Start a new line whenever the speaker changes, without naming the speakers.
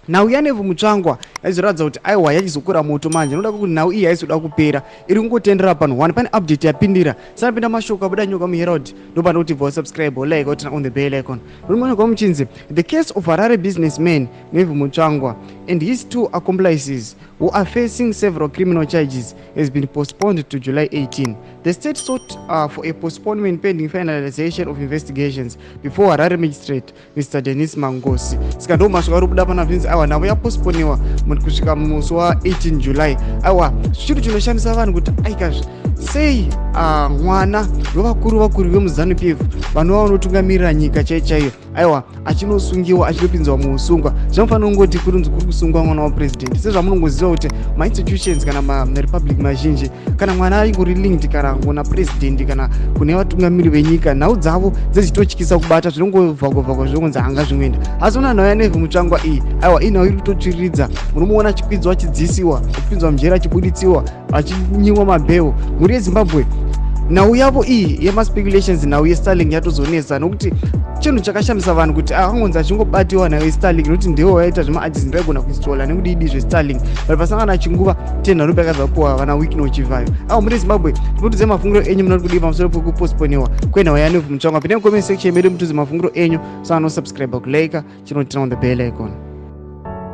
Nhau yaNeville Mutsvangwa yaizoratidza kuti aiwa yachizokura moto manje noda kwekuti nhau iyi haizoda kupera iri kungotendera panhu one pane update yapindira sanapinda mashoko abuda nyoka muherald ndopanoda kuti bva subscribe like oturn on the bell icon rumonyoka muchinzi the case of Harare businessman Neville Mutsvangwa and his two accomplices who are facing several criminal charges has been postponed to July 18. The state sought for a postponement pending finalization of investigations before Harare magistrate Mr Denis Mangosi. Saka ndo mashoko ari kubuda pana zvinzi aiwa navo yapostponiwa kusvika musi wa 18 July. Aiwa chinhu chinoshamisa vanhu kuti aikazve sei mwana wevakuru vakuru vemuZanu PF vanova vanotungamirira nyika chaiyo chaiyo aiwa achinosungiwa achinopinzwa muusungwa. Zvinofanira kungoti kurunzi kuri kusungwa mwana wapresident, sezvamunongoziva kuti mainstitutions kana marepublic mazhinji, kana mwana aingori linked kana kuna president kana kune vatungamiri venyika, nhau dzavo dzechitotyisa kubata, zvinongovhagwavhagwa, zvinongonzi hanga zvingoenda. Asi una nhau yaNeville Mutsvangwa iyi, aiwa, inhau iri kutotsviriridza. Munomuona achikwidzwa, achidzisiwa, achipinzwa mujeri, achibuditsiwa, achinyimwa mabheo. Mhuri yeZimbabwe, nhau yavo iyi yemaspeculations, nhau yeStarlink yatozonetsa, nokuti chinhu chakashamisa vanhu kuti angonzi achingobatiwa nhau yeStarlink, nokuti ndiwo waita zvemaagents, ndaigona kuinstalla nekudidi zveStarlink, but pasangana chinguva tenharupe yakabva vana Wicknell Chivayo. Avo muri Zimbabwe, timutudze mafungiro enyu, munoti kudii pamusoro pekupostponiwa kwenhau yaNeville Mutsvangwa? Pinai comment section medu mutudze mafungiro enyu. So anosubscribe, kulike, chinoturn on the bell icon.